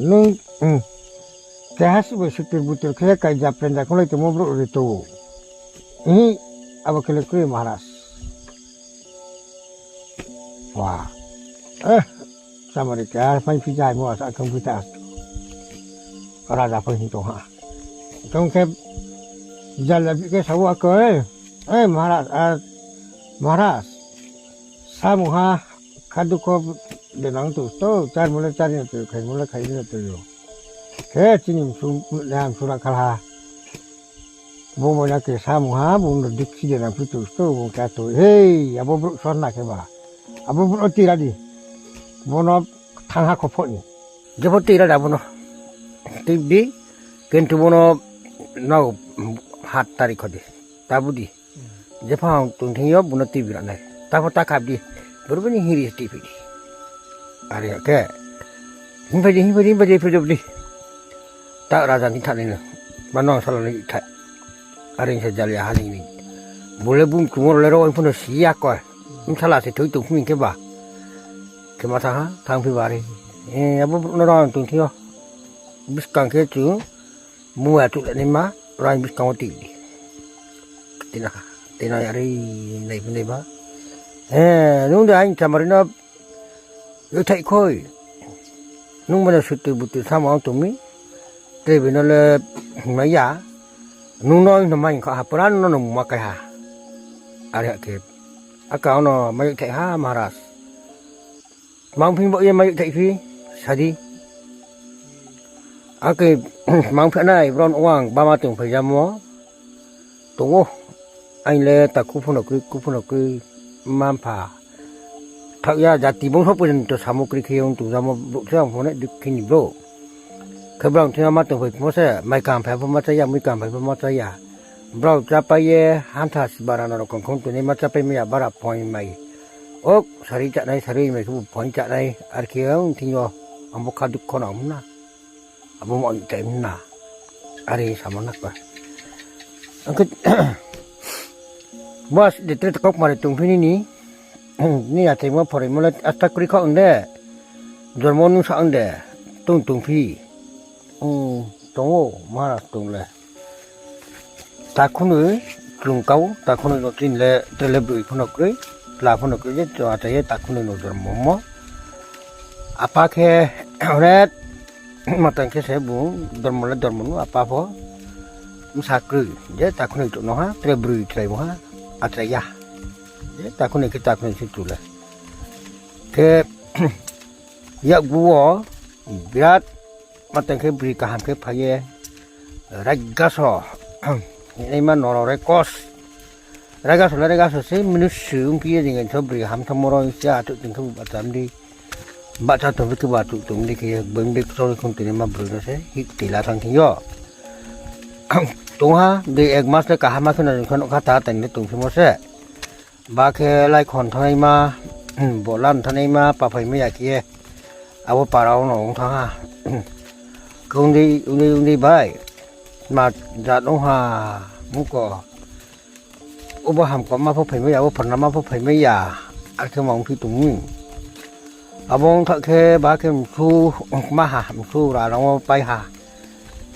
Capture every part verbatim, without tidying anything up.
Nung, hmm, keha si bai sutur butur khe kaija plenja kholai tongmo brouh ri tong ou. Ihi, abo khe le kroi Maharaj. Wa. Eh, samari keha phai phi jai mo asa khe phi ta. Raja phai hing tong ha. Tong khe jala bi khe sa ou ako, eh. Eh, Maharaj, ah, Maharaj. Samung ha, khadukho de nang tu sto, char mo le char ni tu, khai mo le khai ni tu yo. Khe chini msu, ne msu ra khalha. Bo mo na khe samung ha, bo no dikhi de nang phi tu sto, bo khe tu. Hei, abo brouh sor na khe ba. Abo brouh tira di. Bo no thang ha kho pho ni. Jepho tira da bo no. Tui di, kintu bo no nao hat tari kho di. Tabu di. Jepho ang tong thing yo, bo no tui bira nai. Tapho ta khap di. Boro bini hiri tui phi di. Are khe. Himphai di, himphai di, himphai di, himphai di. Ta raja ni thanai no. Ba nang sala ni thai. Are se jali ha ni ni. Bo le bung kumo le ro pho no si ya ko. Msala se thoi tong phi khe ba. Khe ma tha ha, thang phi ba re. Eh, abo no ro ang tong thing yo. Buskang khe chu. Muya tu le ni ma, rang buskang wo ti di. Tina, tina ya ri nai phi nai ba. Eh, nung de aing chamari no, yo thai khoi. Nung mano sutur butur samo ang tong mi. Tre bino le, ma ya. Nung no, no ma ing kha ha, pura no no ma kai ha. Are ha khe. Aka no ma yo thai ha, Maharaj. Mang phi bo ye mai thai phi, sadi. Ake, mang phi nai, bron wang, bama tong phai jamo. Tong o, aing le ta kuphuno kroi, kuphuno kroi, mampha. Thak ya, jati bongso porjonto samukri khe ong tong jamo, brouh se ang phone dukhi ni brouh. Khe brao thing yo ma tong phai pho se, mai kam phai pho ma cha ya, mui kam phai pho ma cha ya. Brao chápai ye, hantha si bara no rokong khong tuni ma chápai mai ya, bara phone mai. Ok, sari chánai, sari mai khe bo phone chánai, ar khe ang thing yo, ang bo kha dukho no hum na. Abo mo ang chai hum na. Are samo na kba. Ang khe, bas, de tre kok mare tong phi ni ni. Ni achaimo phoraimo le asta kri kha ong de. Jormo nung sa ong de. Tong tong phi. Hmm, tong o, Maharaj tong le. Takhunoi klung kau, takhunoi no chini le, tre le broi pho no kroi, tla pho no kroi, je chua ta ye takhunoi no jormo mo. Apa khe, onet, matang khe se bung, dormo le dormo no, apa pho, bsa kroi, je takhunoi tong no ha, tre broi tre mo ha, achai ya. Je takhunoi khe takhunoi se tu le. Khe, yakgu wo, birat, matang khe broi kaham khe phai ye, raigaso, hinaima noro rekos. Raigaso le raigaso se, minusu ongphi ye jing so broi ham thanngmo ro se achouh tong khe bo bahcha di. Bahcha tong khe bo achouh tong di khe ye, boi di kchol khum tini ma broi no se, hih tila thang thing yo. Tong ha, dei ek mas le kaham ma khe no jing khe nouhkha ta tang le tong phimo se. Ba khe lai khon thanngnaima, bo lan thanngnaima, paphai mai ya khe ye. Abo para wo no ong thanng ha. Khe ongdei, ongdei, ongdei bai. Ma jat ong ha, mungko. Obo hamkoma pho phai mai ya, abo pharnama pho phai mai ya. Ar khe ma ongphi tong mi. Abo ong tha khe ba khe msu kma ha, msu rarang wo pai ha.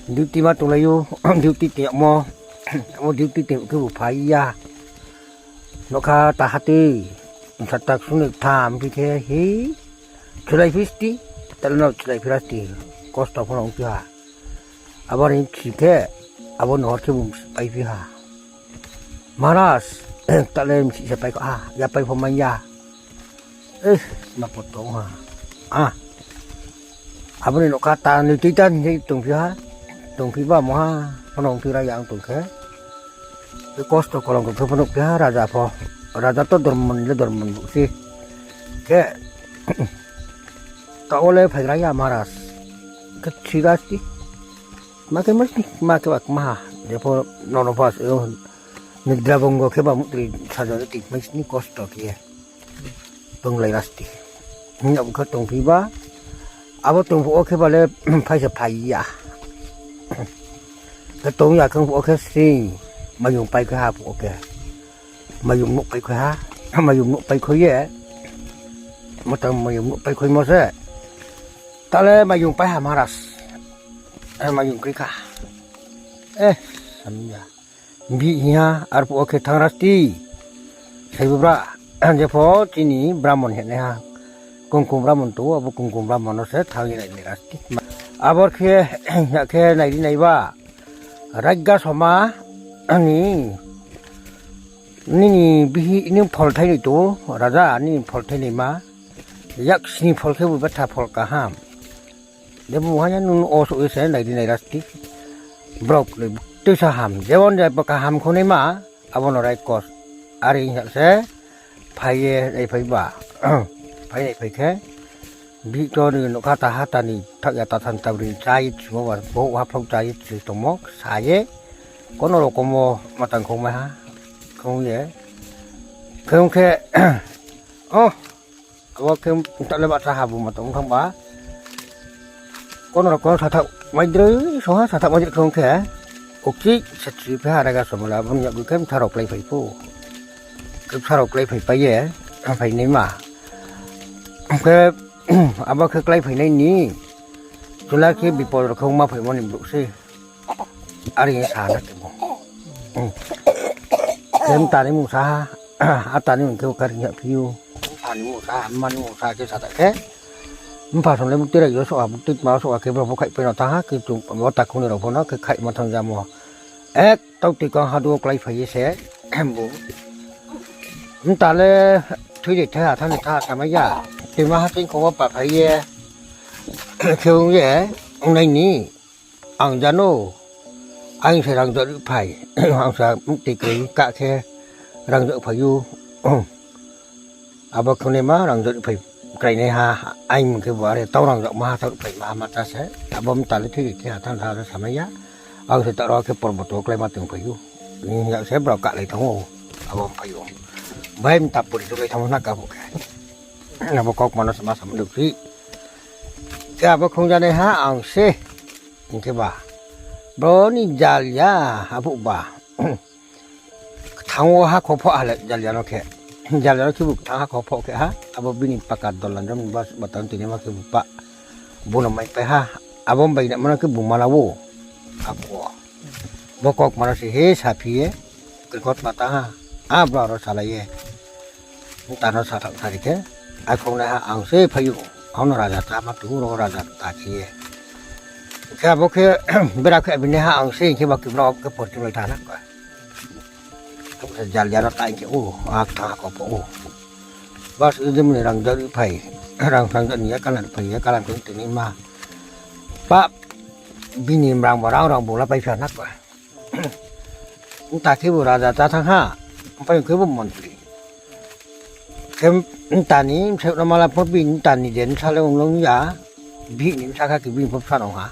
Duty ma tonglai ou, duty tongmo, abo duty tong khe bo phai ya. Nouhkha ta ha tui, bsa ta ksung ni tham phi khe hi, chulai phi sti, tale no chulai phi ra sti, kosto pho no ongphi ha. Abo ni si khe, abo no hor khe bo pai phi ha. Maharaj, tale msi se pai kho ha, ya pai pho mai ya. Eh, ma poto ha. Ah. Abo ni nouhkha ta ni tui ta ni tongphi ha. Tongphi ba mo ha. Pho no ongphi ra ya ang tong khe. Kosto kolom khe pho no phi ha raja pho. Raja to dormon le dormon bu si. Khe. Ta o le phai ra ya Maharaj. Khe si ra sti. Ma khe mas ni, ma khe ba kma ha. Je pho nono pas, eh, nidra bongo khe ba mutri sajo ni ti mas ni kosto khe. Tonglai ra sti. Hing abo khe tongphi ba. Abo tong phuh wo khe ba le phai se phai ya. Khe tong ya khe phuh wo khe sring. Mayung pai khe ha phuh wo khe. Mayung nuh pai khe ha. Mayung nuh pai khe ye. Matang mayung nuh pai khe mo se. Ale mayung pai ha Maharaj. Eh, mayung kri kha. Eh, samya. Bihih hing ha, arphuh wo khe thanng ra sti. Saibu bra, jepho chini Brahmon hinaiha. Kungkung Brahmon tong ou, abo Kungkung Brahmon no se thanng ye nai nai ra sti. Abor khe, ya khe nai ri nai ba. Raiga soma, ani, nini bihih ni pholthai ni tong ou, raja, nini pholthai ni ma. Yak sini phol khe bo betha phol kaham. Debo hanya nung o souh ye se nai ri nai ra sti. Brao ni tuisa ham. Jemon je bo kaham khonai ma, abo no raikos. Are hing ya se, phai ye nai phai ba. Phai nai phai khe, bihih to ni nougkha ta ha ta ni thak ya ta than ta bri chá ye chimo ba, bo ha phlok chá ye chi tongmo, sa ye, kono rokom wo matang khong mai ha, khong ye, khong khe, o, abo khe ta le bahcha ha bu matang khang ba. Kono rokom sathaoh maidroi, soha sathaoh maidroi khong khe, ukchih se chi phe ha raiga soma le, abo ni yakgu khe bsa rao kláiphai pho. Khe bsa rao kláiphai pai ye, phai nai ma. Khe, abo khe kláiphai nai ni, chula khe bipod rao khe ongma phaimo ni brouh se. Are ye sa na khe bo. Khe mta ni mungsa ha, ata ni mung khe bo kar hing ya phi ou. Mpha ni mungsa, mma ni mungsa khe sa ta khe. Mpha song le buktui rai yo souh ha, buktui tma souh ha khe brao pho khaihpai no thanng ha, khe chung bo takhu ni rao pho no khe khaihma thanng jamo. Ek tau tui kang hadu wo kláiphai ye se, bo. Mta le thui de thai ha, thanng de tha samai ya. Tuima ha ching kho wo paphai ye. Khe ong ye, ong nai ni. Ang jano, ang se rangzag ri phai, ang sa mtui kroi kah khe rangzag phai ou. Abo khonai ma rangzag ri phai krainaiha, aini mung khe bo are tau rangzag ma ha tau ri phai ma ha ma ta se, abo mta le thui ri khe ha thanng tha samai ya, ang se ta ro khe porboto wo kláima tong phai ou. Hing ya se brao kahlai thanng ou, abo phai ou. Bai mta pori tonglai thanng ou na kabo khe. Abo kaukma no sama sama nuhphi. Khe abo khongjanaiha ang se. Hing khe ba. Bro ni jalya, abo ba. Kthang wo hakho phoh ha le jalya no khe. Jalya no khe bo kthang hakho phoh khe ha. Abo bini paka dolan jom ba, batang tini ma khe bo pa. Bo no maipai ha. Abo bai na mano khe bo mala wo. Abo. Bo kaukma no se he saphi ye. Krikot mata ha. A bro aro salai ye. Mta no sathak sari khe, akhongnaiha ang se phai ou, ang no raja ta ma tong ou, raja ta khe ye. Khe abo khe, bera khe abinaiha ang se, hing khe ba khe bro khe porti bai tha na khe. Jalya no ta hing khe ou, a kthang hakho phoh ou. Bas, ujum ni rangzag ri phai, rang rangzag ni ya kalan phai, ya kalan khe tini ma. Pa, bini mrang bo rang rang bo la pai phi na khe. Mta khe bo raja ta thanng ha, pai khe bo montri. Khe mta ni bsa no mala pho bi mta ni je bsa le ong long ya, bihih ni bsa kha khe bini pho bsa no ha.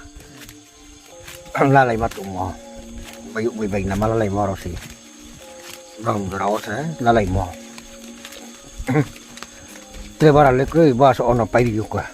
Lalai ma tongmo, bai bai na ma lalaimo rao se. Rang jora wo se lalaimo. Tre bara le kroi, bo asuh ono pai ri ou khe.